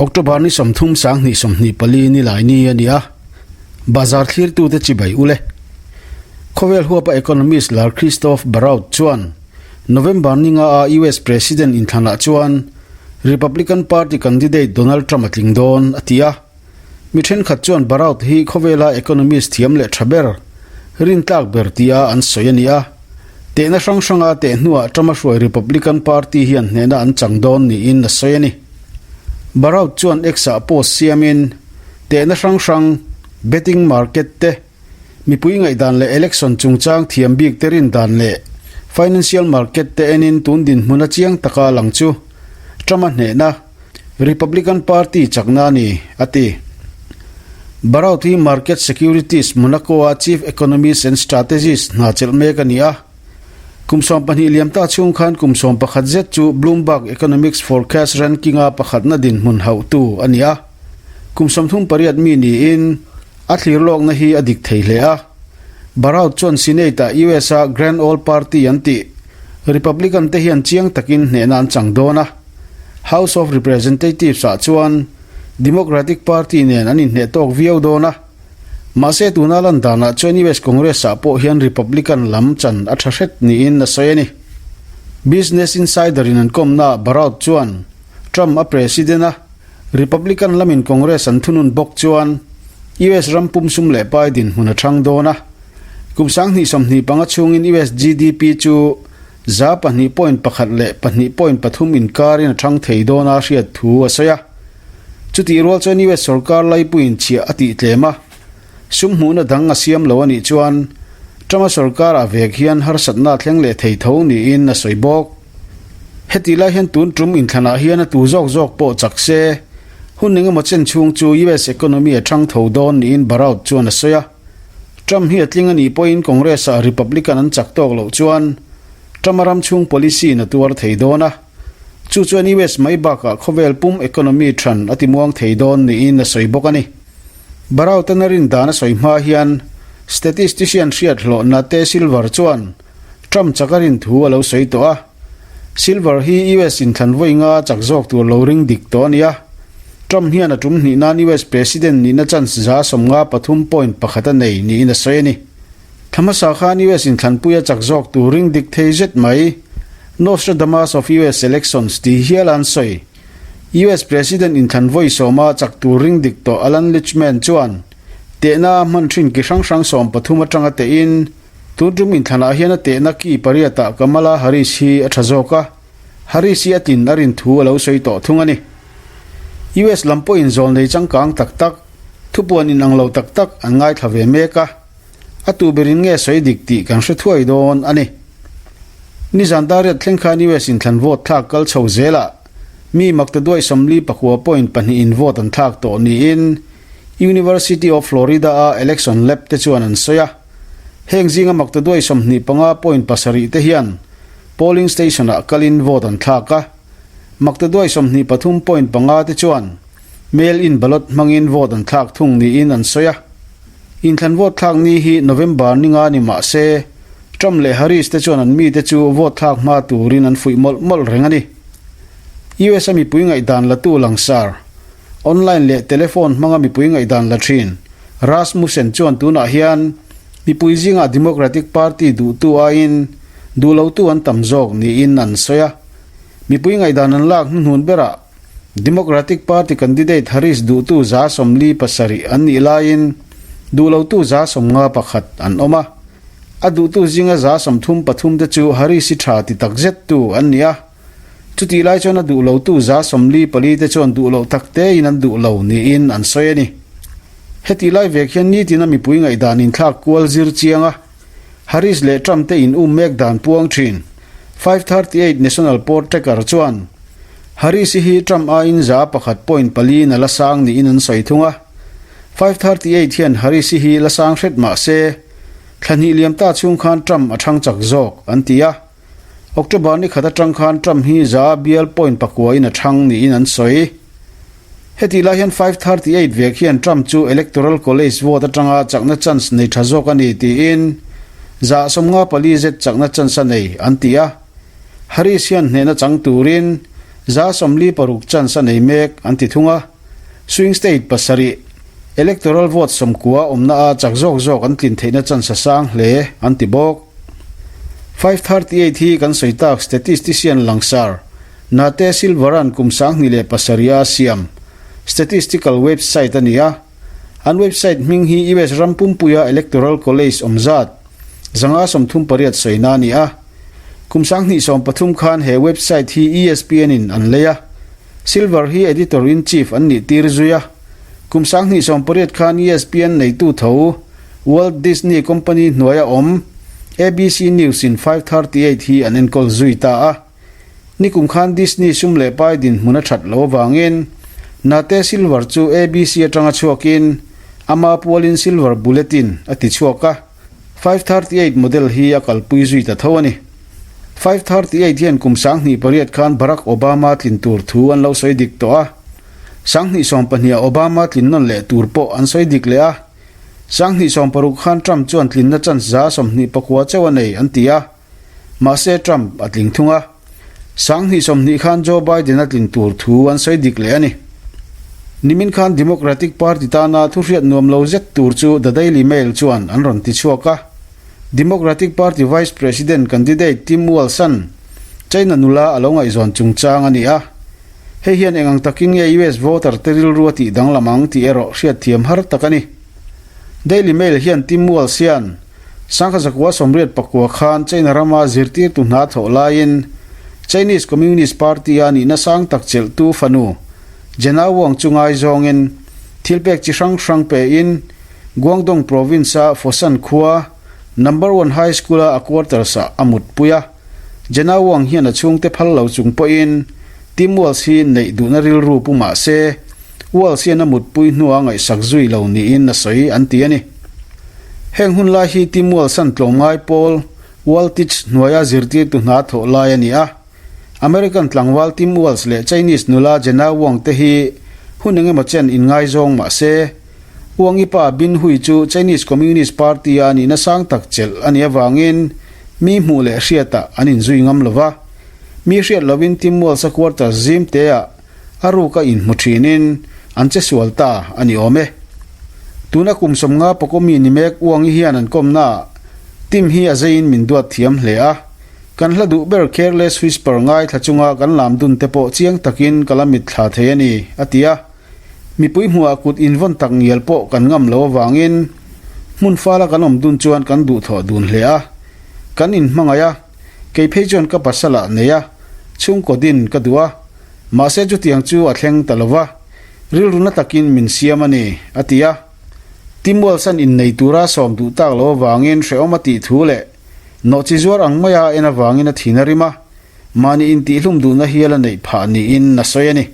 October ni 30 sang 24 ni lai ni a ni a, bazar thlirtute chibai ule. Khawvel huapa economist lar Christophe Baraut chuan November ni nga a US President inthlanah chuan Republican Party candidate Donald Trump a tling dawn a ti a. Mi thenkhat chuan Baraut hi khawvela economist thiam leh tha ber, rintlak ber tia an sawi a ni a. Tehna hrang hranga teh hnuah Trump a hruai Republican Party hian hnehna an chang dawn niin a sawi a ni. Baraut chuan X-ah post siamin, Tehna hrang hrang, betting market te, mipui ngaihdan leh election chungchang thiam bik te rin dan leh financial market te enin tun dinhmun a chiang taka lang chu Trump a hnehna Republican Party chakna a ni, a ti. Baraut hi Market Securities Monaco-a Chief Economist and Strategist hna chelh mek a ni a. Kum 12 liam ta chhung khan kum 11 zet chu Bloomberg Economics Forecast Ranking-a pakhatna dinhmun hauhtu a ni a. Kum 38 mi niin a thlir lawkna hi a dik thei hle a. Baraut chuan Senate-ah US-a Grand Old Party an tih Republican te hian chiang takin hnehna an chang dawn a. House of Representatives-ah chuan Democratic Party nen an inhneh tawk viau dawn a. Mahse tuna lan danah chuan US Congress-ah pawh hian Republican lam chan a tha hret niin a sawi a ni. Business Insider-in an kawmnaah Baraut chuan Trump a president a, Republican lamin Congress an thunun bawk chuan US ram pum sum leh pai dinhmun a thang dawn a. Kum 2025 chhungin US GDP chu 2.1 leh 2.3 inkarin a thang thei dawn a hriat thu a sawi a. Chutih rual chuan US sorkar laipuiin chhiah a tih tlem a, sum hmuhna dang a siam lo a nih chuan Trump-a sorkarah vek hian harsatna a thleng leh thei tho niin a sawi bawk. Heti lai hian tun tum inthlanah hian a tu zawk zawk pawh chak se, hun engemaw chen chhung chu US economy a thang tho dawn niin Baraut chuan a sawi a. Trump hi a tling a nih pawhin Congress-ah Republican an chak tawk loh chuan Trump-a ram chhung policy in a tuar thei dawn a. Chu chuan US mai bakah khawvel pum economy than a timuang thei dawn niin a sawi bawk a ni. Baraut-an a rin dan a sawi hma hian statistician hriat hlawh Nate Silver chuan Trump chak a rin thu a lo sawi tawh a. Silver hi US inthlan vawi nga chak zawk tur lo ring dik tawh a ni a. Trump hian a tum hnih nan US President nihna chance 53.1 a nei niin a sawi a ni. Thla hmasa khan US inthlanpui a chak zawk tur ring dik thei zet mai. Nostradamus of US Elections tih hial an sawi. US President inthlan vawi sawma chak tur ring dik tawh Alan Lichtman chuan tehna hman thin ki hrang hrang 13 atanga tehin Tun tum inthlanah hian a tehna ki pariatah Kamala Harris hi a tha zawk a, Harris hi a tlin a rin thu a lo sawi tawh thung a ni. US lam pawhin zawl nei changkang tak tak, thupuan inang lo tak tak an ngaithla ve mek a, a tu berin nge sawi dik tih kan hre thuai dawn a ni. Nizan dariat thleng khan US inthlan vote thlak kal chho zelah mi maktaduai 49.2 in vote an thlak tawh niin University of Florida-a election lab te chuan an sawi a. Heng zinga maktaduai 25.7 te hian polling station-ah kalin vote an thlak a. Maktaduai 23.5 te chuan mail-in ballot hmangin vote an thlak thung niin an sawi a. Inthlan vote thlak ni hi November ni nga ni mah se, Trump leh Harris te chuan an mite chu vote thlak hma turin an fuih mawlh mawlh reng a ni. US-a mipui ngaihdan latu langsar. Online leh telephone hmanga mipui ngaihdan la thin. Rasmussen chuan tunah hian mipui zingah Democratic Party duhtu aiin duhlotu an tam zawk niin an sawi a. Mipui ngaihdan an lak hnuhnun berah Democratic Party candidate Harris duhtu 47 an nih laiin duhlotu 51 an awm a. A duhtu zinga 33 te chu Harris-i tha ti takzettu an ni a. Chutih lai chuan a duh lotu 44 te chuan duh loh tak tein an duh lo niin an sawi a ni. Hetih lai vek hian nitin a mipui ngaihdan inthlak kual zir chiang a, Harris leh Trump te in um mek dan puang thin. 538 National Poll Tracker chuan Harris-i hi Trump aiin 1.4 in a la sang niin an sawi thung a. 538 hian Harris-i hi la sang hret mah se, thla hnih liam ta chhung khan Trump a thang chak zawk, an ti a. October ni khat atang khan Trump hi za bial point pakua in a thang niin an sawi. Hetih lai hian 538 vek hian Trump chu Electoral College vote atanga chakna chance nei tha zawk a ni tiin 54 zet chakna chance a nei an ti a. Harris hian hnehna chang turin 46 chance a nei mek an ti thung a. Swing state pasarih, electoral vote 90 awmna a chak zawk zawk an tlin theihna chance a sang hle an ti bawk. 538 hi kan sawi tak statistician langsar Nate Silver-a'n kum 2007 a siam statistical website a ni a. An website hming hi US ram pumpuia electoral college awm zat 538 sawina a ni a. Kum 2013 khan he website hi ESPN-in an lei a. Silver hi editor-in-chief an nih tir zui a. Kum 2018 khan ESPN neitu tho Walt Disney Company hnuaia awm ABC News-in 538 hi an enkawl zui ta a. Nikum khan Disney sum leh pai dinhmun a that loh avangin Nate Silver chu ABC atanga chhuakin ama pualin Silver Bulletin a ti chhuak a, 538 model hi a kalpui zui ta tho a ni. 538 hian kum 2008 khan Barack Obama tlin tur thu an lo sawi dik tawh a, 2012 ah Obama tlin nawn leh tur pawh an sawi dik leh a, 2016 khan Trump chuan tlinna chance 29 chauh a nei an ti a. Mahse Trump a tling thung a, 2020 khan Joe Biden a tling tur thu an sawi dik leh a ni. Nimin khan Democratic Party tana thuhriat nuam lo zet tur chu The Daily Mail chuan an rawn ti chhuak a. Democratic Party Vice President candidate Tim Walz-a'n China nula a lo ngaihzawn chungchang a ni a. Hei hian eng ang takin nge US voter te rilru a tih danglam ang tih erawh hriatthiam har tak a ni. Daily Mail hian Tim Walz hian 1989 khan China rama zirtirtu hna thawh laiin Chinese Communist Party-a nihna sang tak chelhtu fanu Jenna Wang chu ngaizawngin thilpek chi hrang hrang pein Guangdong Province-a Foshan khua Number One High School-a a quarters-ah a mutpui a. Jenna Wang hian a chhungte phal lo chung pawhin Tim Walz hi neih duhna rilru pu mah se, Walz hian a mutpui hnua ngaihsak zui lo niin a sawi an ti a ni. Heng hun lai hi Tim Walz-a'n tlawmngai pawl Waltich hnuaia zirtirtu hna thawh lai a ni a. American tlangval Tim Walz leh Chinese nula Jenna Wang te hi hun engemaw chen inngaizawng mah se, Wang-i pa Bin Hui chu Chinese Communist Party-a nihna sang tak chelh a nih avangin mi hmuh leh hriatah an inzui ngam lo va. Mi hriat lovin Tim Walz-a quarters zim teah a ruka inhmu thinin an che sual ta a ni awm e. Tuna kum 50 pawkawmi ni mek Uangi hian an kawmnaah Tim hi a zeiin min duat thiam hle a, kan hla duh ber Careless Whisper ngaithla chunga kan lam dun te pawh chiang takin ka la mitthla thei a ni, a ti a. Mipui hmuhah kut invawn tak ngial pawh kan ngam lo avangin hmun fala kan awm dun chuan kan duhthawh dun hle a, kan inhmangaih a. Kei phei chuan ka pasal ah nei a, chhungkaw din ka duh a, mahse chutiang chu a thleng ta lo va, rilru na takin min siam a ni, a ti a. Tim Walz-a'n innei tura sawm duh tak lo avangin hrehawm a tih thu leh nawhchi zuar ang maia en avangin a thin a rim a, mahni intihhlum duhna hial a neih phah niin a sawi a ni.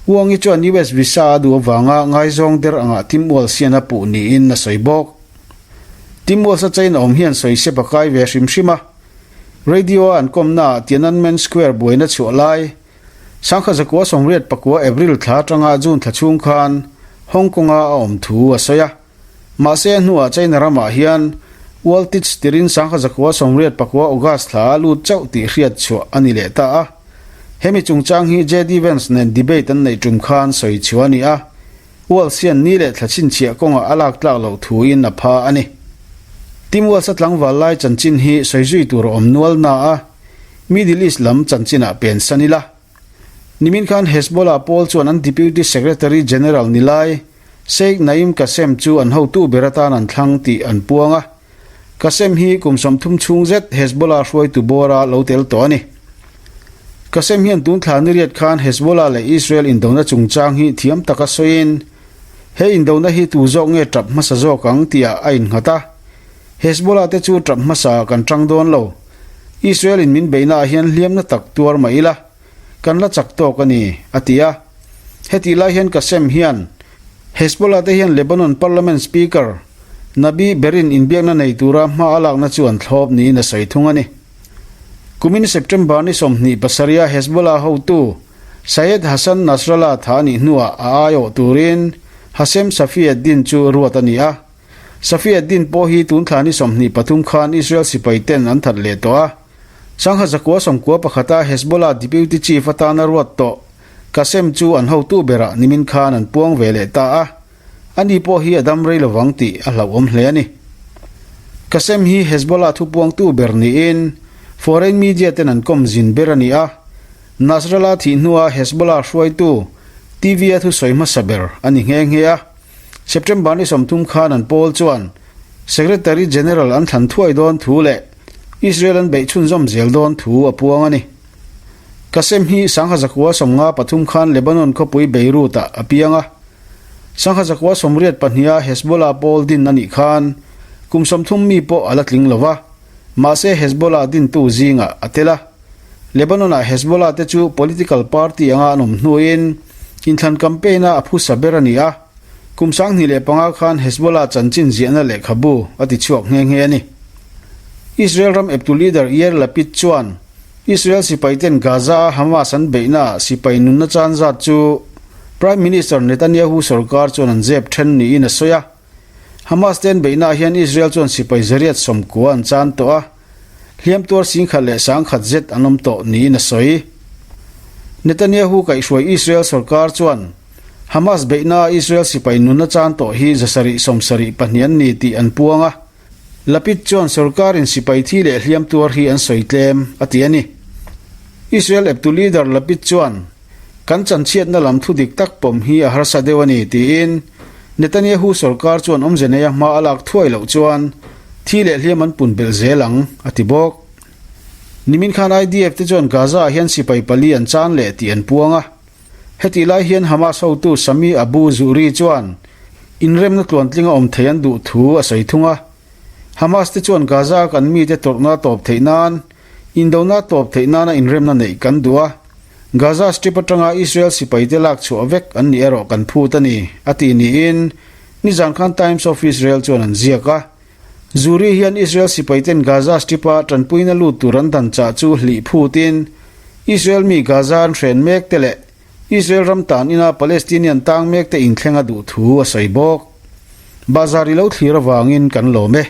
Uangi chuan US visa a duh avanga ngaizawng der angah Tim Walz hian a puh niin a sawi bawk. Tim Walz-a China awm hian sawi sep a kai ve hrim hrim a. Radio-a an kawmnaah Tiananmen Square buaina chhuah lai, 1989 April thla atanga June thla chhung khan Hong Kong-a a awm thu a sawi a. Mahse a hnuah China ramah hian World Tich tirin 1989 August thla a lut chauh tih hriat chhuah a ni leh ta a. Hemi chungchang hi JD Vance nen debate an neih tum khan sawi chhuah a ni a. Walz hian ni leh thla chhinchhiah kawngah a lak tlak loh thuin a pha a ni. Tim Walz-a tlangval lai chanchin hi sawi zui tur a awm nual na a, Middle East lam chanchinah pen san ila. Nimin khan Hezbollah pawl chuan an Deputy Secretary General ni lai Sheikh Naim Qassem chu an hotu ber atan an thlang tih an puang a. Qassem hi kum 30 chhung zet Hezbollah hruaitu bawra lo tel tawh a ni. Qassem hian tun thla niriat khan Hezbollah leh Israel indona chungchang hi thiam taka sawiin, he indona hi tu zawk nge tap hmasa zawk ang tihah a innghat a. Hezbollah te chu tap hmasa kan tang dawn lo. Israel in min beihna ah hian hliamna tak tuar mah ila, kan la chak tawk a ni, a ti a. Hetih lai hian Qassem hian Hezbollah te hian Lebanon Parliament Speaker Nabih Berri-in inbiakna nei tura hma a lakna chu an thlawp niin a sawi thung a ni. Kumin September ni 27 a Hezbollah hotu Sayed Hassan Nasrallah tha a nih hnuah a aiawh turin Hashem Safieddine chu ruat a ni a. Safieddine pawh hi tun thla ni 23 khan Israel sipai ten an that leh tawh a. 1991 a Hezbollah Deputy Chief atana ruat tawh. Qassem chu an hotu berah nimin khan an puang ve leh ta a, ani pawh hi a dam rei lovang tih a hlauhawm hle a ni. Qassem hi Hezbollah thupuangtu ber niin foreign media ten an kawm zin ber a ni a, Nasrallah thih hnua Hezbollah hruaitu TV-a thusawi hmasa ber a ni nghe nghe a. September ni 30 khan an pawl chuan Secretary General an thlan thuai dawn thu leh Israel an beih chhunzawm zel dawn thu a puang a ni. Qassem hi 1953 khan Lebanon khawpui Beirut-ah a piang a. 1982-a Hezbollah pawl din a nih khan kum 30 mi pawh a la tling lo va, mahse Hezbollah dintu zingah a tel a. Lebanon-ah Hezbollah te chu political party anga an awm hnuin inthlan campaign-a a phusa ber a ni a, kum 2005 khan Hezbollah chanchin ziahna lehkhabu a ti chhuak nghe nghe a ni. Israel ram eptu leader Yair Lapid chuan Israel sipaiten Gaza-a Hamas an beihnaah sipai nunna chan zat chu Prime Minister Netanyahu sorkar chuan an zep then niin a sawi a. Hamas te an beihnaah hian Israel chuan sipai zariat sawmkua an chan tawh a, hliam tuar singkhat leh sangkhat zet an awm tawh niin a sawi. Netanyahu kaihhruai Israel sorkar chuan Hamas beihnaah Israel sipai nunna chan tawh hi 772 an ni tih an puang a. Lapid chuan sorkarin sipai thi leh hliam tuar hi an sawi tlem, a ti a ni. Israel eptu leader Lapid chuan, Kan chanchhiatna lam thu dik tak pawm hi a harsa deuh a ni, tiin Netanyahu sorkar chuan awmze neia hma a lak thuai loh chuan thi leh hliam an pun belh zel ang, a ti bawk. Nimin khan IDF te chuan Gaza-ah hian sipai pali an chan leh tih an puang a. Hetih lai hian Hamas hotu Sami Abu Zuhri chuan inremna tluantlinga awm thei an duh thu a sawi thung a. Hamas te chuan Gaza-a kan mite tawrhna tawp theih nan, indona tawp theih nana inremna neih kan duh a, Gaza Strip atanga Israel sipaite lak chhuah vek an nih erawh kan phut a ni, a ti niin nizan khan Times of Israel chuan an ziak a. Zuhri hian Israel sipaiten Gaza Strip-a tanpuina lut tur an dan chah chu hlih phutin Israel mi Gaza an hren mek te leh Israel ram tan ina Palestinian tang mek te inthleng a duh thu a sawi bawk. Bazar i lo thlir avangin kan lawm e.